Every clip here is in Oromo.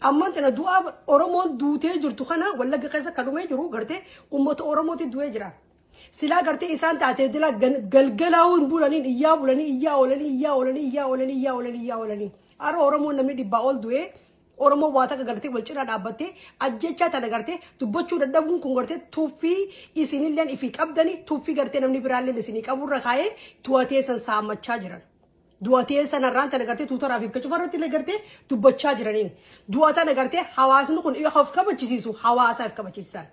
Ammaan tana du'aa Oromoon duutee jirtu kana Wallagga keessa kan dhumee jiru gartee uummata Oromooti du'ee jira. Silaa gartee isaan taatee dila galgalaa'uu hin bulaniin, iyyaa bulanii, iyyaa oolanii, iyyaa oolanii, iyyaa oolanii, iyyaa oolanii, iyyaa oolanii. Har'a Oromoon namni 100 ol du'ee, Oromoon waa takka gartee wal cinaa dhaabbattee ajjechaa tana gartee dubbachuu dadhabuun kun gartee tuffii isinilleen ifii qabdanii, tuffii gartee namni biraalleen isinii qaburra kaa'ee du'atee san saammachaa jiran. Du'atee sanarraan tana gartee tuutaraa fi bakka cufarratti illee gartee dubbachaa jiraniin. Du'a tana gartee hawaasni kun of kabachisiisu, hawaasaaf kabachiisan.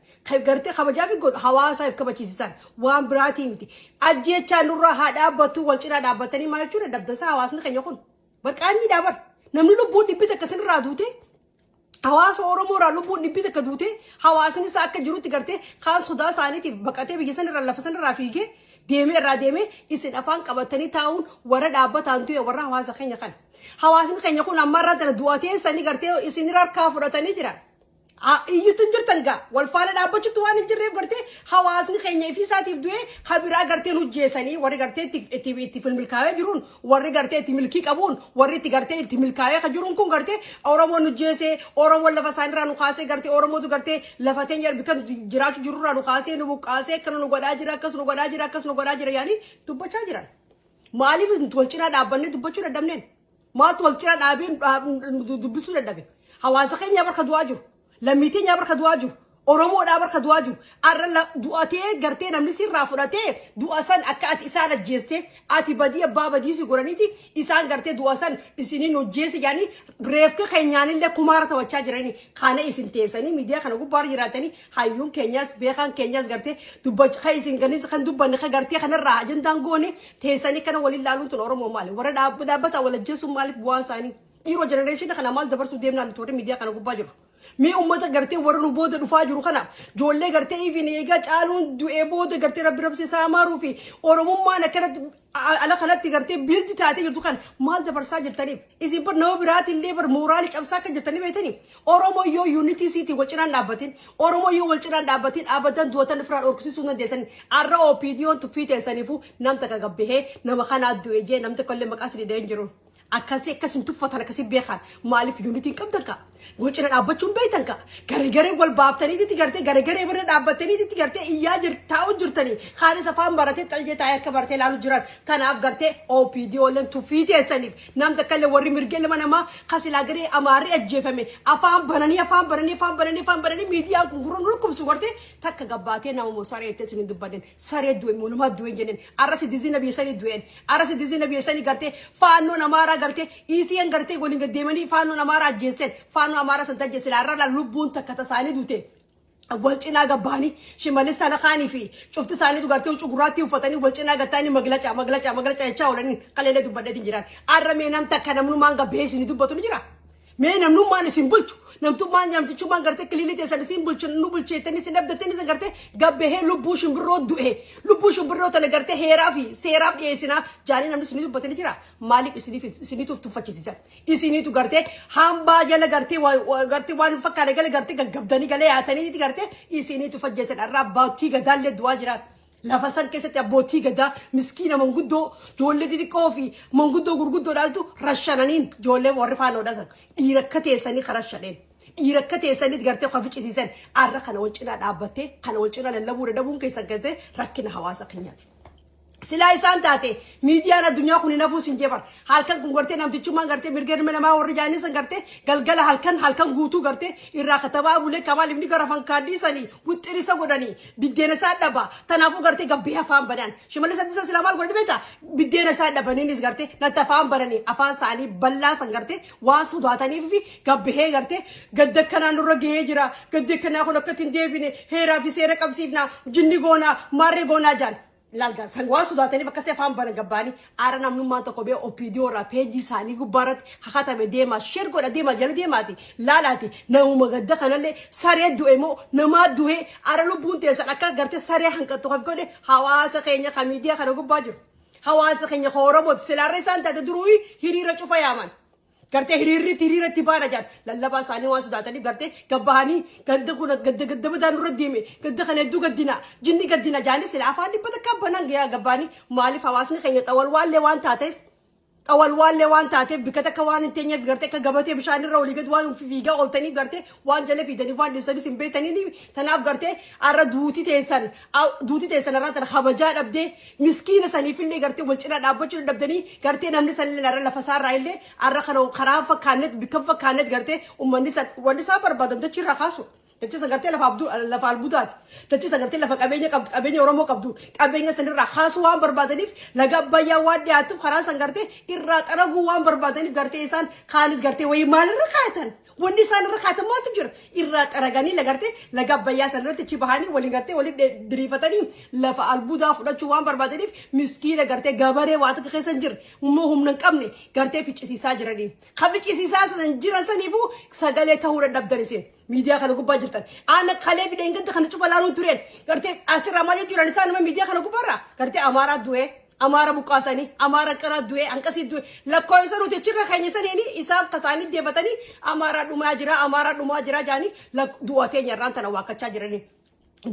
Gartee kabajaa fi godhu hawaasaaf kabachiisan, waan biraatii miti. Ajjechaa nurraa haa dhaabbattu, wal cinaa dhaabbatanii maal jechuudha dabdasaa hawaasni keenya kun. Barqaanyi dhaabar. Namni lubbuun 100 sinirraa duute, hawaasa Oromoo irraa lubbuun 100 duute, hawaasni isaa akka jirutti gartee kaan sodaa isaaniitiif baqatee biyya sanirraa, lafa sanirraa fiigee deemee irraa deemee, isin afaan qabatanii taa'uun warra dhaabbataan du'e warra hawaasa keenya kana. Hawaasni keenya kun ammarraa tana du'atee sanii gartee isin harkaa fudhatanii jiran. Iyyutu hin jirtan gaa, wal faana dhaabbachuutti waan hin jirreef gartee hawaasni keenya ifii isaatiif du'ee habiraa gartee hojjeessanii, warri gartee itti milkaa'ee jiruun, warri gartee itti milkii qabuun, warri itti gartee itti milkaa'ee ka jiruun kun gartee Oromoon hojjeessee, Oromoon lafa isaaniirraa nu kaasee, gartee Oromootu gartee lafa teenya bikka jiraachuu jirurraa nu kaasee, nu buqqaasee, akkana nu godhaa jira, akkas nu godhaa jira, akkas nu godhaa jira yaanii dubbachaa jiran. Maaliif wal cinaa dhaabbannee dubbachuu dadhabneen? Maaltu wal cinaa dhaabee dubbisuu dadhabe? Hawaasa keenya barka du'aa jiru. Lammii teenya barka du'aa jiru. Oromoodhaa barka du'aa jiru. Arra du'atee gartee namni sirraa fudhatee du'a san akka ati isaan ajjeeste, ati badii abbaa badii si godhaniiti isaan gartee du'a san isiniin hojjeesse jedhanii reefka keenyaanillee kumaara taphachaa jiranii. Kana isin teessanii miidiyaa kana gubbaarra jiraatanii, hayyuun keenyas beekaan keenyas gartee dubbach kan isin ganis kan dubbanne kan gartee kanarraa ajandaan goone teessanii kana waliin laaluun tun Oromoo maali? Warra dhaabbataa wal ajjeesuun maaliif bu'aan isaanii? Dhiiroo, generation kana maal dabarsuu deemnaa nuti warri miidiyaa kana gubbaa jiru? Mee uummata gartee warra nu booda dhufaa jiru kana, ijoollee gartee even eegaa Caaluun du'ee booda gartee rabbi rabsi isaa maruu fi Oromummaan akkanatti ala kanatti gartee build taatee jirtu kan maal dabarsaa jirtaniif? Isin bar nama biraatillee bar mooraalii cabsaa akka jirtanii beektanii. Oromoo yoo unity siitii wal cinaan dhaabbatin, Oromoo yoo wal cinaan dhaabbatin dhaabbatan, du'atan ofirraa dhorkisiisuu dandeessan. Arra OPDOn tuffii teessaniifu nam takka gabbahee nama kanaa du'e jee nam tokko illee maqaa isin hin jiru. Akkasii akkasin tuffatan, akkasii beekan. Maaliif unityn qabdan ka? Wal cina dhaabbachuun beektan ka? Garee garee wal baaftaniititti gartee garee garee bira dhaabbattaniititti gartee iyyaa jir taa'u jirtanii, kaanis afaan baratee xaljee taa'ee akka baratee ilaalu jiran. Tanaaf gartee OPDO leen tuffii teessaniif nam takka illee warri mirga ilma namaa kasilaa garee Amaarri ajjeefame afaan bananii, afaan bananii, afaan bananii, afaan bananii, miidiyaan kun gurra nu dhukkubsu gartee takka gabbaatee nama moo saree itti isin hin dubbatin, saree du'e moo nama du'e hin jenneen. Arra citizen biyya sanii du'een, arra citizen biyya sanii gartee faannoon Amaaraa gartee ECN gartee waliin deemanii faannoon Amaaraa ajjeesten, faannoo Amaaraa san tajjeesse. Arra lubbuun takka tasaanii duute wal cinaa gabbaanii Shimallis sana kaanii fi cufti isaaniitu gartee huccuu gurraattii uffatanii wal cinaa gattaanii maglacaa maglacaa maglacaa jechaa oolanii kaleelee dubbadheetiin jiran. Arra mee nam takka namnummaan gabbee isin dubbatu ni jira? Mee namnummaan isin bulchu, namtummaan namtichummaan gartee kililii teessan isin bulchu, nu bulcheettanii isin dhabdattanii, isin gartee gabbahee lubbuu shimbirroo du'e, lubbuu shimbirroo tana gartee heeraa fi seeraaf dhiyeessinaa jaanii namni isinii dubbate ni jira? Maaliif isiniif isiniituuf tuffachisiisan? Isiniitu gartee hambaa jala gartee gartee waan fakkaate gala gartee gaggabdanii galee yaatanii gartee isiniitu fajjeessan. Irraa abbootii gadaallee du'aa jiran. Lafa san keessatti abbootii gadaa miskiina, manguddoo, ijoollee xixiqqoo fi manguddoo gurguddoodhaatu rashananiin. Ijoollee warri faanoodha san dhiira akka teessanii karashaneen, dhiira akka teessanii gartee kan ficcisiisan. Arra kana wal cinaa dhaabbattee kana wal cinaa lallabuu dadhabuun keessan gartee rakkina hawaasa keenyaati. Silaa isaan taate miidiyaan addunyaa kun hin hafuu sin jeebar. Halkan kun gartee namtichummaan gartee mirga ilma namaa warri jaanii san gartee galgala halkan halkan guutuu gartee irraa katabaa bulee kamaal ifni gara fankaan dhiisanii wixxirisa godhanii biddeena isaa dhaba. Tanaafuu gartee gabbee afaan banan. Shimallis Abdiisaa silaa maal godhani beektaa? Biddeena isaa dhabaniinis gartee natti afaan bananii afaan isaanii bal'aa san gartee waan sodaataniif fi gabbahee gartee gadda akkanaa nurra gahee jira. Gaddi akkanaa kun akkatti hin deebine, heeraa fi seera qabsiifnaa, jinni goonaa, maarree goonaa jaan. Laalgaa san waan sodaataniif akkasii afaan banan gabbaanii. Aara namnummaan tokko bee OPDO irraa peejii isaanii gubbaarratti hakatame deemaa share godha, deemaa jala deemaati laalaati. Namuma gadda kanallee saree du'e moo namaa du'e? Aara lubbuun teessan akka gartee saree hanqattu kan godhe hawaasa keenya kan miidiyaa kana gubbaa jiru. Hawaasa keenya kan Oromooti. Silaarra isaan taate duruu hiriira cufa yaaman. Gartee hiriirritti hiriiratti baana jaan lallabaa isaanii waan sodaataniif gartee gabbahanii gadda kun gadda gadda badaa nurra deeme, gadda kana hedduu gaddina, jinni gaddina jaanii sila afaan 100 banaan gayaa gabbaanii. Maaliif? Hawaasni keenya xawalwaallee waan taateef. Xawalwaallee waan taateef, bikka takka waan hin teenyeef, gartee akka gabatee bishaan irra olii gad waan fiigaa ooltaniif, gartee waan jala fiidaniif waan dhiisanis hin beektanii. Tanaaf gartee har'a duuti teessan irraa tana kabajaa dhabdee, miskiina saniifillee gartee wal cinaa dhaabbachuu dadhabdanii, gartee namni sanillee har'a lafa isaarraa illee har'a kana karaa fakkaannet, bikka fakkaannet, gartee uummanni san wanni isaan barbaadan dachii irraa kaasu. Dachii san gartee lafa abduu, lafa albuudaati. Dachii san gartee lafa qabeenya qabdu, qabeenya Oromoo qabdu, qabeenya sanirraa kaasuu waan barbaadaniif, laga Abbayyaa waan dhiyaatuuf, karaa san gartee irraa xaraguu waan barbaadaniif, gartee isaan kaanis gartee wayii maalirra kaatan? Wanni isaan irra kaatan maaltu jira? Irraa xaraganii lagartee laga Abbayyaa san irratti achi bahanii waliin gartee waliin diriifatanii lafa albuudaa fudhachuu waan barbaadaniif, miskiina gartee gabaree waa takka keessa hin jirre, immoo humna hin qabne gartee ficcisiisaa jiranii. Ka ficcisiisaa san jiran saniifuu sagalee ta'uu dadhabdan isin. Miidiyaa kana gubbaa jirtan. Ana kalee fi dheengadda kana cufa laaluun tureen. Gartee asirraa maal jechuudhaan isaan nama miidiyaa kana gubbaarraa gartee Amaaraa du'ee, Amaara buqqaasanii, Amaara akkanaa du'ee, hanqasii du'e, lakkoofsa nuti achirra keenya saniini isaan kasaanii deebatanii Amaaraa dhumaa jira, Amaaraa dhumaa jira jaanii du'a teenya irraan tana waakkachaa jiranii.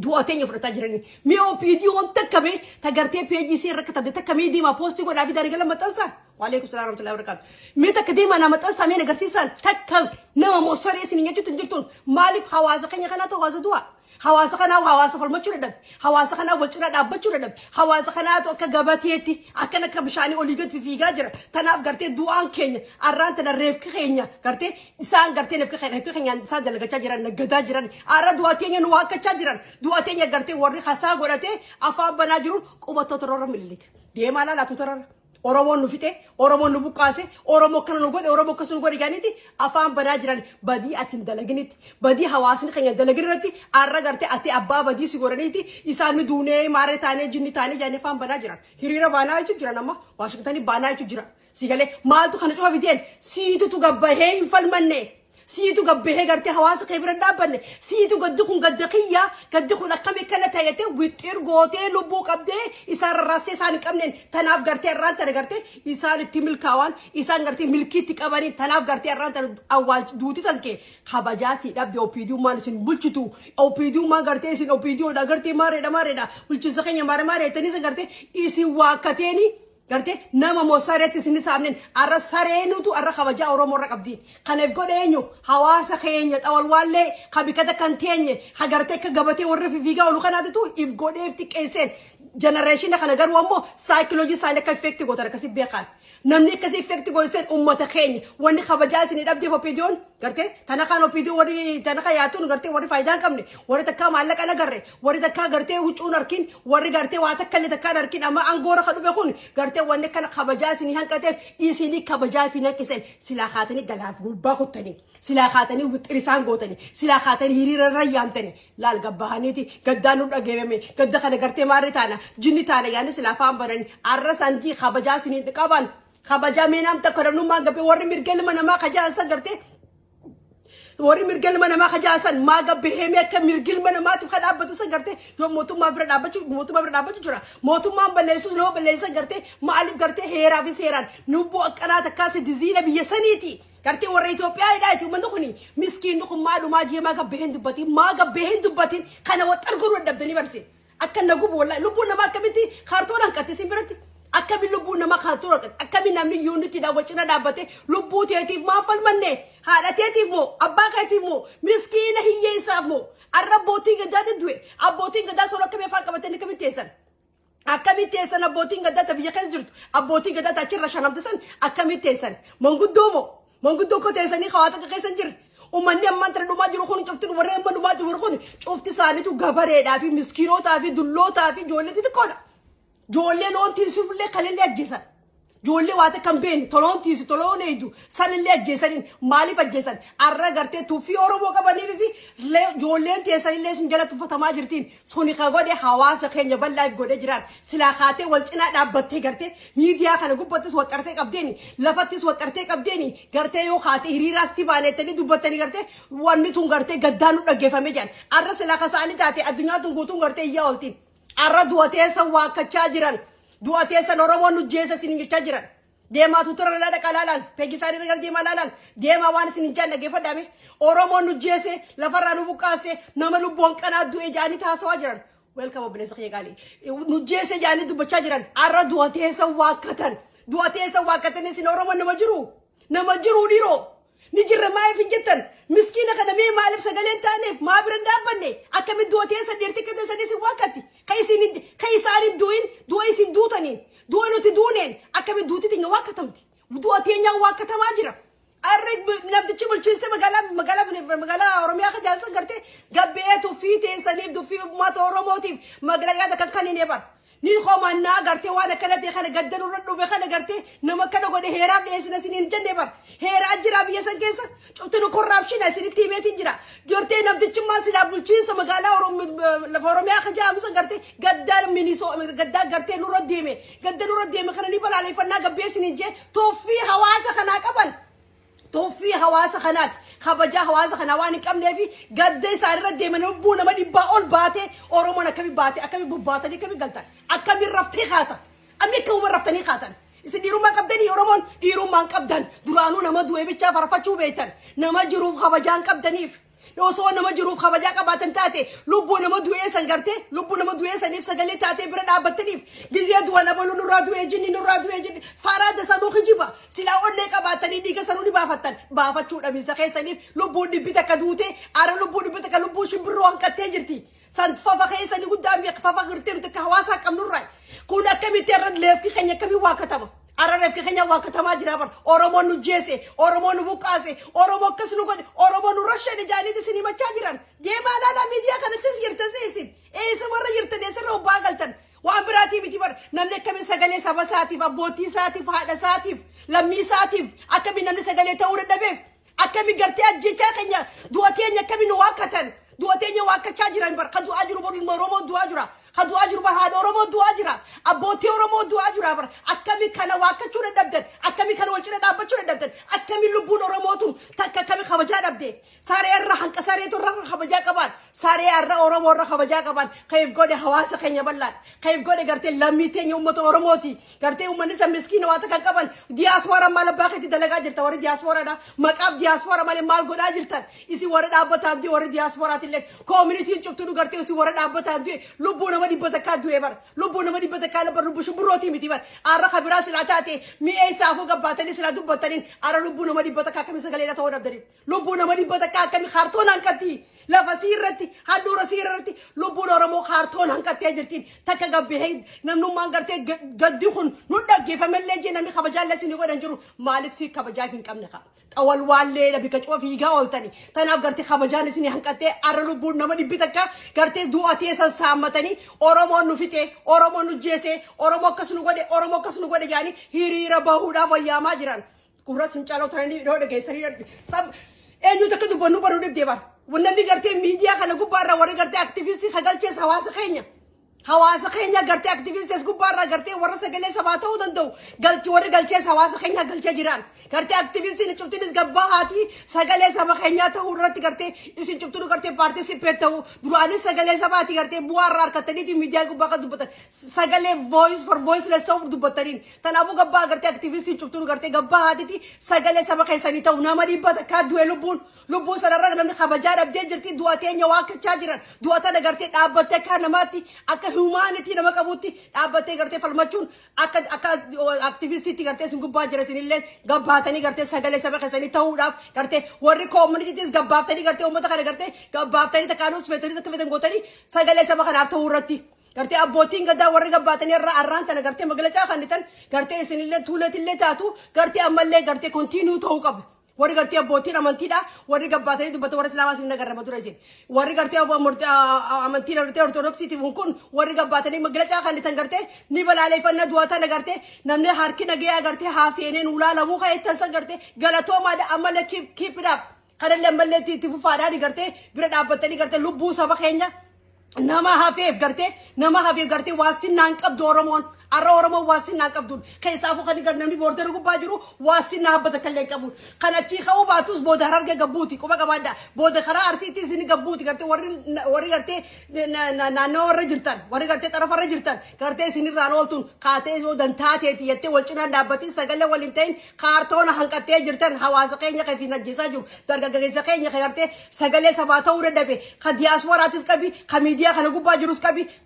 Du'a teenya fudhataa jiranii. Mee OPDOn takka mee ta gartee peejii isii irra katabde takka mee deemaa post godhaa fi darigala maxxansaa. Waalaikum salaam warahmatullahi wabarakatuh. Mee takka deemaa naa maxxansaa, mee agarsiisaan takka nama moo saree isin jechuutti hin jirtuun. Maaliif hawaasa keenya kanaatu hawaasa du'a? Hawaasa kanaa hawaasa falmachuu dadhabe. Hawaasa kanaa wal cinaa dhaabbachuu dadhabe. Hawaasa kanaatu akka gabateetti akkan akka bishaanii olii gad fiigaa jira. Tanaaf gartee du'aan keenya arraan tana reefki keenya gartee isaan gartee reefki keenyaan isaan dalagachaa jiran, naggadaa jiran. Arra du'a teenya nu waakkachaa jiran. Du'a teenya gartee warri hasaa godhatee afaan banaa jiruun qubattoota rorra Mililik. Deemaa laalaatu tarara. Oromoon nu fixe, Oromoon nu buqqaase, Oromoo akkana nu godhe, Oromoo akkas nu godhe jedhaniiti afaan banaa jiran. Badii ati hin dalaginitti, badii hawaasni keenya hin dalagin irratti har'a gartee ati abbaa badii si godhaniiti isaan nu duunee, maarree taanee, jinni taanee jedhanii afaan banaa jiran. Hiriira baanaa jechuun jiran, amma Waashingtanii baanaa jechuun jiran. Si galee maaltu kana cufa fideen? Siitutu gabbahee hin falmanne. Siitu gabbahee gartee hawaasa kee bira dhaabbanne. Siitu gaddi kun gadda kiyya, gaddi kun akkami akkana ta'eete wixxiir gootee lubbuu qabdee isaan rarraastee isaan hin qabneen. Tanaaf gartee irraan tana gartee isaan itti milkaa'an, isaan gartee milkiitti qabanii. Tanaaf gartee irraan tana awwaal duuti tan kee kabajaa sii dhabde. OPDUmaan isin bulchitu, OPDUmaan gartee isin OPDOdha, gartee maareedha maareedha, bulchiinsa keenya maare maare jettanii isa gartee isin waakkateeni, gartee nama moo sareetti isin saamnen. Arra sareenutu arra kabajaa Oromoo irra qabdi. Kanaaf godhe eenyu? Hawaasa keenya xawalwaallee kabikata kan teenye hagartee akka gabatee warra fiigaa oolu kanaatitu if godheef xiqqeesseen. Generation kana garuu ammoo saayikoloojii isaanii akka effect gootan akkasii beekan. Namni akkasii effect godheen ummata keenya wanni kabajaa isinii dhabdeef OPDOn gartee tana kan OPDO warri tana kan yaatuun gartee warri faayidaa hin qabne, warri takkaa maallaqa hin agarre, warri takkaa gartee huccuun harkin, warri gartee waa takka illee takkaan harkin, amma aangoora kan dhufe kun gartee wanni kana kabajaa isinii hanqateef isinii kabajaa fi hanqisan. Silaa kaatanii galaaf gubbaa kuttanii, silaa kaatanii wixxirisaan gootanii, silaa kaatanii hiriira irra yaamtanii, laal gabbahaniiti gaddaan nu dhageeffame, gadda kana gartee maarri taana, jinni taana yaani silaa afaan bananii arra sanjii kabajaa isinii qaban. Kabajaa mee nam takka namnummaan gabbee warri mirga ilma namaa kajaasan, gartee warri mirga ilma namaa kajaasan maa gabbahee akka mirgi ilma namaatiif kan dhaabbatu san, gartee yoo mootummaa bira dhaabbachuu jira, mootummaan balleessus nama balleessan, gartee maaliif gartee heeraa fi seeraan lubbuu akkanaa takkaa diziina biyya saniiti, gartee warra Itoophiyaa hidhaati. Uummanni kuni miskiinni kun maa dhumaa jee maa gabbahee hin dubbatin, maa gabbahee hin dubbatin? Kana waxxar godhuu dadhabdanii barsiin akka na gubu wallahi. Lubbuun namaa akkamitti kaartoon hanqatte isin biratti? Akkamiin lubbuun namaa kaartoon hanqatte? Akkamiin namni yuunitiidhaan wal cina dhaabbate lubbuu teetiif maan falmanne? Haadha teetiif moo, abbaa keetiif moo, miskiina hiyyeessaaf moo? Arra abbootiin gadaati du'e. Abbootiin gadaa sola akkamii afaan qabatanii akkamitti teessan? Akkamitti teessan abbootiin gadaa ta biyya keessa jirtu? Abbootiin gadaa ta achirra shanamte san akkamitti teessan? Manguddoo moo, manguddoo koo teessanii hawaasa akka keessa hin jirre? Uummanni ammaan tana dhumaa jiru kun cufti, warri amma dhumaa jiru kun cufti isaaniitu gabareedhaa fi miskiinotaa fi dullootaa fi ijoollee xixiqqoodha. Ijoollee loon tiisuufillee kanillee ajjeesan. Ijoollee waa takka hin beekne toloon tiisu, toloon eeydu sanillee ajjeesaniin. Maaliif ajjeesan? Arra gartee tuffii Oromoo qabaniif fi ijoolleen teessanillee isin jala tuffatamaa jirtiin. Suni ka godhe hawaasa keenya bal'aaf godhee jiraan. Silaa kaatee wal cinaa dhaabbattee, gartee miidiyaa kana gubbattis waxxartee qabdeeni, lafattis waxxartee qabdeeni, gartee yoo kaatee hiriiraas tibaanettanii dubbattanii, gartee wanni tun gartee gaddaan nu dhaggeeffamee jiran. Arra silaa kasaanii taate addunyaa tun guutuun gartee iyyaa ooltiin. Arra du'a teessan waakkachaa jiran. Du'a teessan Oromoon nu jeessa isin jechaa jiran. Deemaa tuutura dhaqaa laalaan. Peegi isaanii irra deemaa laalaan. Deemaa waan isin hin jaan dhaggeeffadhaame. Oromoon nu jeesse, lafarraa nu buqqaase, nama lubbuun qanaa du'e jaanii taasawaa jiran. Welcome, obboleessa kiyya qaalii. Nu jeesse jaanii dubbachaa jiran. Arra du'a teessan waakkatan. Du'a teessa waakkatanii isin Oromoo nama jiru. Nama jiru dhiiroo. Ni jirra maaliif hin jettan? Miskiina kana mee maaliif sagaleen taaneef maa bira hin dhaabbanne? Akkamitti du'a teessa dhiirti qixxeessanii isin waakkatti? Ka isaan hin du'in, du'a isin duutaniin, du'a nuti duuneen akkamitti duuti teenya waakkatamti? Du'a teenyaan waakkatamaa jira. Arre namtichi bulchiinsa magaalaa Oromiyaa kajaansa gartee gabbee tuffii teessaniif, tuffii uummata Oromootiif magaalaa kan hin ebar. Ni komannaa gartee waan akkana ta'e kana, gadda nurra dhufe kana, gartee nama akkana godhe heeraaf dhiyeessina isin hin jenne bar. Heeraa jira biyya san keessa, cufti nu corruption isinitti himeetiin jira. Gartee namtichummaa silaa bulchiinsa magaalaa lafa Oromiyaa kajaa'amu gartee gaddaa minisoo gaddaa gartee nurra deeme, gadda nurra deeme kana ni balaaleffannaa gabbee isin hin jee. Tuffii hawaasa kanaa qaban. Tuffii hawaasa kanaati. Kabajaa hawaasa kanaa waan hin qabneefi gadda isaanirra deeman lubbuu nama 100 ol baate. Oromoon akkami baate, akkami bubbaatanii, akkami galtan, akkami raftee kaatan, ammi akkamuma raftanii kaatan? Isin dhiirummaa qabdanii? Oromoon dhiirummaan qabdan. Duraanuu nama du'ee bichaa farfachuu beektan. Nama jiruuf kabajaan qabdaniif. Osoo nama jiruuf kabajaa qabaatan taate, lubbuu nama du'ee san gartee lubbuu nama du'ee saniif sagalee taatee bira dhaabbattaniif gizee du'a nabaluu nurraa du'ee jinni, nurraa du'ee jinni, faraada sanuu kijiba. Silaa onnee qabaatanii dhiiga sanuu ni baafattan. Baafachuu dhabinsa keessaniif lubbuun 100 duute. Ara lubbuu 100 lubbuu shimbirroo hanqattee jirti. San fafa keessanii guddaa mi'a fafa gartee nuti akka hawaasaa qabnurraa. Kun akkamitti irra leefki keenya akkamii waakatama? Arra reefki keenya waakatamaa jira bar. Oromoon nu jeese, Oromoon nu buqqaase, Oromoo akkas nu godhe, Oromoon nu rashane jaaniiti isin himachaa jiran. Deemaa ilaalaa, miidiyaa kanattis jirtan isin. Eessa warra jirtan, eessarra obbaa galtan? Waan biraatii miti bar. Namni akkamiin sagalee saba isaatiif, abbootii isaatiif, haadha isaatiif, lammii isaatiif akkamiin namni sagalee ta'uu dadhabeef? Akkamiin gartee ajjechaa keenya, du'a teenya akkamiin nu waakkatan? Du'a teenya waakkachaa jiran bar. Ka du'aa jiru bar ilma Oromoo du'aa jira. Ka du'aa jiru bar haadha Oromoo du'aa jira. Abbootii Oromoo du'aa jira bar. Akkamiin kana waakkachuu dadhabdan? Akkamiin kana wal cina dhaabbachuu dadhabdan? Akkamiin lubbuun Oromoo tun takka akkamiin kabajaa dhabde? Saree irra hanqa sareetu irra kabajaa qaban. Saree irra Oromoo irra kabajaa qaban. Kayif godhe hawaasa keenya bal'aadha. Kayif godhe gartee lammii teenya uummata Oromooti. Gartee uummanni isa miskiina waa takka qaban. Diyaaspoora maal abbaa keetti dalagaa jirta warri diyaaspooraadha? Maqaaf diyaaspooraa malee maal godhaa jirtan? Isin warra dhaabbataan du'e, warri diyaaspooraati. Communityn cuftuu gartee isin warra dhaabbataan du'e, lubbuu nama 100 du'e bara. Lubbuu nama 100 bar, lubbuu shimbirrootii miti bar. Arra kabiraa silaa taate mi'ee isaafuu gabbaatanii silaa dubbataniin, arra lubbuu nama 100 akkamii sagalee ta'uu dhabdaniif? Lubbuu nama 100 akkamii kaartoon hanqatti? Lafa sii irratti, handhuura sii irratti lubbuun Oromoo kaartoon hanqattee jirtiin. Takka gabbihee namnummaan gartee gaddi kun nu dhaggeeffamallee jee namni kabajaallee isin godhan jiru. Maaliif si kabajaa hin qabne kaa? Xawalwaallee bika cufa fiigaa ooltani. Tanaaf gartee kabajaan isin hanqattee arra lubbuun nama 100 gartee du'atee san saammatanii Oromoon nu fixe, Oromoon nu jeese, Oromoo akkas nu godhe, Oromoo akkas nu godhe jaanii hiriira bahuudhaaf wayyaamaa jiran. Gurra sin caalaa turanii dhoo dhageessanii eenyutu akka dubbannu baruu dhibdee bara. Namni gartee miidiyaa kana gubbaarraa warri gartee activistii kagalchees hawaasa keenya. Hawaasa keenya gartee activistii as gubbaarraa gartee warra sagalee sabaa ta'uu danda'u galchi warri galchees hawaasa keenya galchee jiran. Gartee activistiin cuftinis gabbaa haati sagalee saba keenyaa ta'uu irratti gartee isin cuftinu gartee participate ta'uu duraanis sagalee sabaati gartee bu'aa irraa harkattaniiti miidiyaa gubbaa kan dubbatan sagalee voice for voiceless ta'uuf dubbataniin. Kanaafuu gabbaa gartee activistiin cuftinu gartee gabbaa haatiti sagalee saba keessanii ta'u. Nama 100 du'e, lubbuun sanarra namni kabajaa dhabdee jirti. Du'a teenya waakkachaa jiran. Du'a tana gartee dhaabbattee akka namaatti, akka humanity nama qabutti dhaabbattee gartee falmachuun akka activistiitti gartee isin gubbaa jira. Isinillee gabbaatanii gartee sagalee saba keessanii ta'uudhaaf gartee warri communitytis gabbaaftanii gartee uummata kana gartee gabbaaftanii takkaanus feetanii akka feetan gootanii sagalee saba kanaaf ta'uu irratti. Gartee abbootiin gadaa warri gabbaatanii irraa arraan tana gartee magalachaa kan gartee isinillee tuuleetillee taatu gartee ammallee gartee continue ta'uu qabu. Warri gartee abbootiin amantiidha. Warri gabbaatanii dubbata warra Islaamaa isin nagarrama dura isin. Warri gartee amantii gartee Ortodoksiitiif kun warri gabbaatanii magalachaa kan tan gartee ni balaaleffannaa du'a tana gartee namni harki nagayaa gartee haaseeneen ulaalamuu ka'eettan san gartee galatoomaadha, ammallee keep it up. Kanallee ammallee itti fufaadhaan gartee bira dhaabbattanii gartee lubbuu saba keenya nama hafeef gartee nama hafeef gartee waastinnaan qabdu Oromoon. Arra Oromoon waastinnaan qabdu keessaafuu kan gar namni border gubbaa jiru waastinnaa habbata kallee hin qabu. Kan achii ka'uu baatus booda Hararge gabbuuti, quba qabaadha. Booda karaa Arsiitti isin gabbuuti gartee warri gartee naannoo warra jirtan, warri gartee xarafarra jirtan gartee isinirraan ooltuun kaatee yoo dantaateeti jettee wal cinaan dhaabbatiin sagalee waliin ta'in kaartoona hanqattee jirtan. Hawaasa keenya kan fi ajjeesaa jiru, dargaggeessa keenya kan gartee sagalee sabaa ta'uu dadhabe, kan diyaasporaatis qabi, kan miidiyaa kana gubbaa jirus qabi.